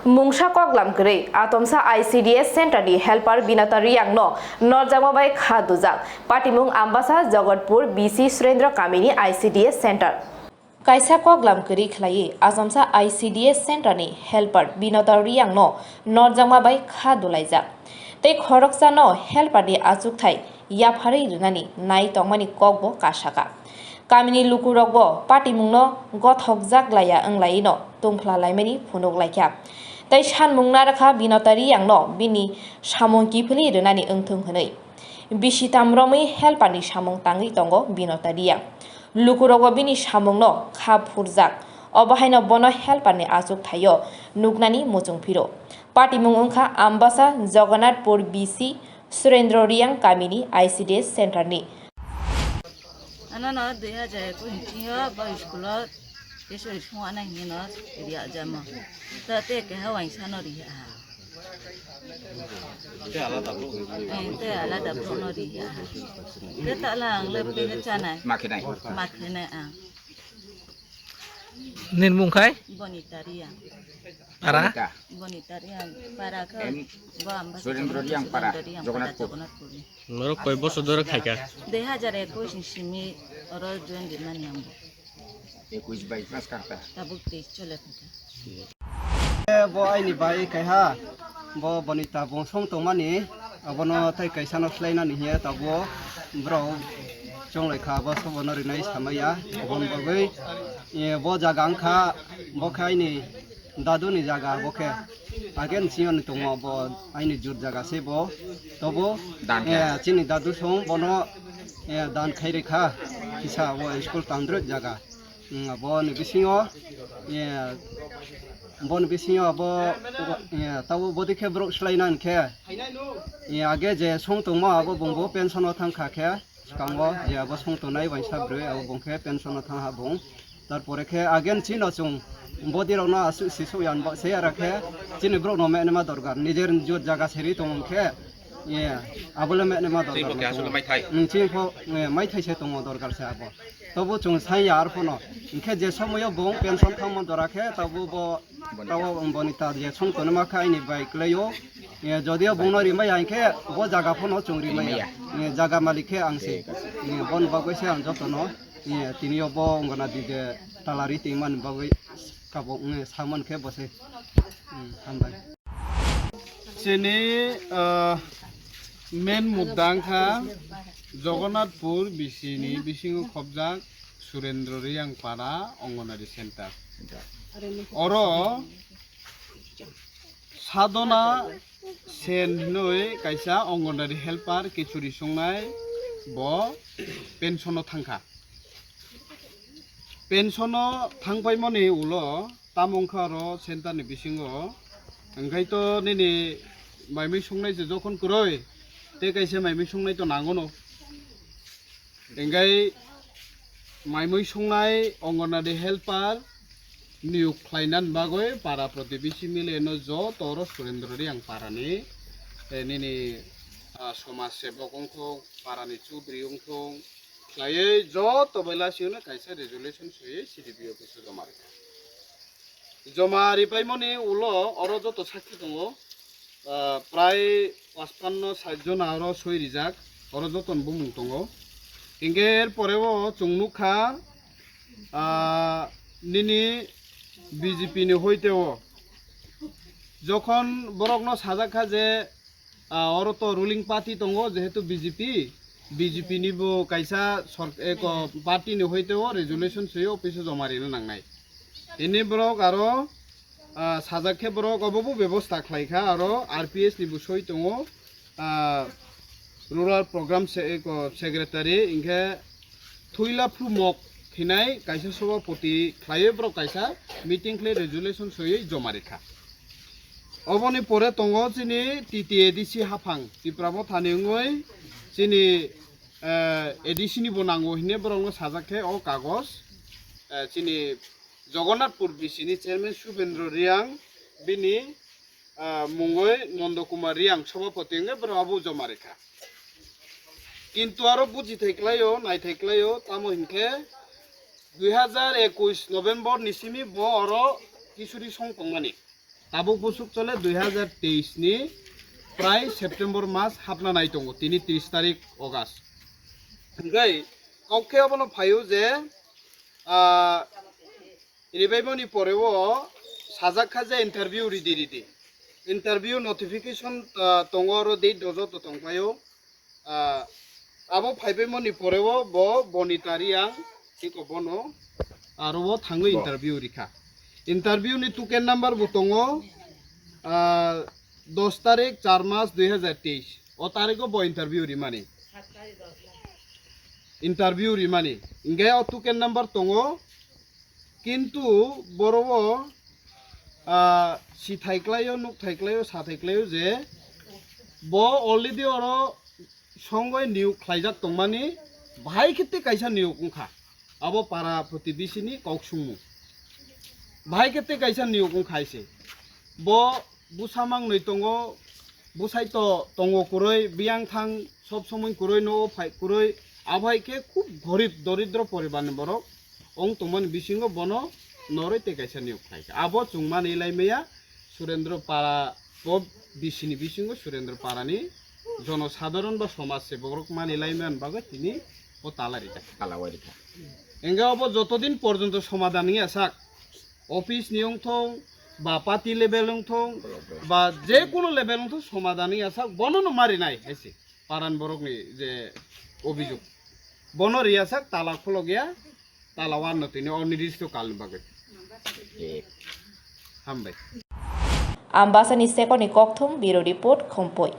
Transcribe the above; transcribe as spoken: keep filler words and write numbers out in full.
Mungsa koklam kwrwi, Atomsa I C D S Center ni helper Binata Riyang no norjakma bai kha dujak. Patimung Ambasa Jagatpur B C Surendra Kamini I C D S Center. Kaisa koklam kwrwi khlaiwi, Atomsa I C D S Center ni helper Binata Riyang no norjakma bai kha dulaijak. Tei khoroksa no helper ni achukthai yapharwi rwnani nai tongmani kokbo kasaka. Kamini lukurokbo patimungno gothokjak laiya wnglaino tongphla laimani phunuk laikha. Tei sanmung narwkha Binata Riyangno bini samung kiphilwi rwnani wngthung hwnwi. Bisi tam romwi helperni samung tangwi tongo Binata Riyang. Lukurokbo bini samungno kha phurjak. Obo haino bono helperni achuk thaio nuknani muchung phiro. Patimung wngkha Ambasa Jagannathpur B C Surendra Riyang kamini I C D S Center ni. Ano no dui hajar ekush ni simi o bo school o Kishori sung ana hini no ria jamo. Ta te keha waisa no ria ha. Te alada bro. Eh, te alada bro no ria ha. Te ta la ang le pe chanai. Ma khenai. Ma khenai ang. Nini mung khai? Bonita Riyang. Para? Bonita. Bonita Riyang para khe. Em, bo Ambasa Surendra Riyang para, Surendra Riyang para, Jagannathpur. Jagannathpur ni. Norok koi bosor dhore khaika? Dui hajar ekush ni simi oro join rimani ang bo. Ekush bais mas karta. Tabuk teis chole khaika. Bo aini bai kaiha, bo Bonita bung song tongmani, abono tei kaisa no khlainani hiya tabuk borok chonglai kha, bo sobo no rinai samaya, oboni bagwi, eh, bo jaga wngkha, bo khe aini dadu ni jaga, bo khe agen siyoni tongo, bo aini jur jaga se bo, tobo, dan kha. Eh, chini dadu song bono, eh, dan khai rikha, kisa bo school tandrwk jaga. Mm, aboni bisingo, eh, boni bisingo abo, eh, tabo bodi khe borok swlai nang khe, eh, age je song tongma abo bungbo pension o thang kha khe, swkango je abo song tongnai waisa bwrwi abo bung khe pension o thang ha bung. Tarpore khe agen chino chwng bodi rok no aswk sisuk yan bo se ara khe chini borok no menma dorkar, nijer jot jaga seri tong khe, eh, abo le menma dorkar. Chini bo khe aswk le maithai. Mm, chini pho, eh, maithai se tongo dorkar se abo. Tobo chwng sai ya arphono. Hinkhe je somoyo bo pension thangma dora khe tobo bo, tobo Bonita je song tonima khe aini bai kwlaio. Eh, jodio bongno rimaya hinkhe bo jaga phono chwng rimaya. Rimaya. Eh, jaga malik khe ang se. Thik ase. Eh, bon bagwi se ang jotono, eh, tiniyo bo wngana di je talari tingmani bagwi kabo wngwi samani khe bo se. Hmm, hambai. Chini, ah, main mudda wngkha Jagannathpur B C ni bisingo khobjak Surendra Riyang para Anganwadi center. Oro Sadhana Sen hinwi kaisa Anganwadi helper kichuri songnai, bo pension o thangkha. Pension o thangpaimani ulo tamo wngkha oro center ni bisingo, hwnkhe to nini maimui songnai se jokhon kwrwi, tei kaisa maimui songnai to nangono. Hwnkhe maimui songnai Anganwadi helper niyok khlainani bagwi para protibesi mile no joto oro Surendra Riyang parani, eh, nini, ah, somaj sebok wngthung, parani chudri wngthung, khlaiwi joto bai lasio no kaisa resolution swiwi C D P office o joma rikha. Joma ripaimani ulo oro joto sakhi tongo, ah, prai pachpanno sait jona oro soi rijak, oro joto ni bumung tongo. Hinkhe er pore o chwng nukha, ah, nini B J P ni hoite o jokhon borok no sajak kha je, ah, oro to ruling party tongo, jehetu B J P, B J P ni bo kaisa sor-, eko party ni hoite o resolution swiwi office o joma rina nangnai. Tini borok aro, ah, sajak khe borok obo bo bebosta khlai kha, aro R P S ni bo soi tongo, ah, rural program se-, eko secretary, hinkhe Thuila Phrumok hinai kaisa sobapoti khlaiwi borok kaisa meeting khlai resolution swiwi joma rikha. Oboni pore tongo chini T T A D C haphang, Tipra Mothani wngwi chini, eh, A D C ni bo nango hinwi borokno sajak khe o kagoj, eh, chini Jagannathpur B C ni chairman Subendra Riyang bini, ah, mungwi Nondo Kumar Riyang sobapoti wngwi borok abo joma rikha. Kintu aro bujithai klaio, naithai klaio, tamo hinkhe dui hajar ekush November ni simi bo oro kisuri song tongmani. Tabuk busuk chole dui hazar teis ni prai September mas hapna nai tongo, tini tris tarik August. Hingkhe kok khe obono phaio je, ah, ribaimoni pore o sajak kha je interview ridi ridi. Interview notification, ah, tongo, oro date do joto tongphaio. Ah, abo phaibaimoni pore o bo Bonita Reang, tiko bono aro o thangwi Bo. Interview rikha. Interview ni token number bo tongo, ah, dos tarik char mas dui hazar teis. O tariko bo interview rimani. Interview rimani. Hingkhe o token number tongo. Kintu boro o, ah, sithai klaio, nukthai klaio, sathai klaio je bo already oro songoi niyok khlaijak tongmani, bahai khe tei kaisa niyok wngkha. Abo para protibesini kok sungmung. Bahai khe tei kaisa niyok wngkha se. Bo bwsa mangnwi tongo, bwsai to tongo kwrwi, biyang thang sob somoi kwrwi, nogo phai kwrwi, abo hai khe khub gorib doridro poribarni borok ong tongmani bisingo bono norwi tei kaisa niyok khlai kha. Abo chwng manwi lai maya Surendra Para, bo bisini bisingo Surendra Parani jonosadharon ba somaj sebok rok manwi lai mani bagwi tini o tala rijak. Tala wai rikha. Engga obo jotodin porjonto somadhan wngya sak, office ni wngthong, ba party level wngthong, ba je kuno level wngthong, somadhan wngya sak, bono no marinai hai se paran borok ni je obijog. Bono riya sak tala kholok ya, tala wan no tini o nirdisto kal ni bagwi. Hambai. Ambasani Sekoni Kokthum, Bureau Report, Khompoi.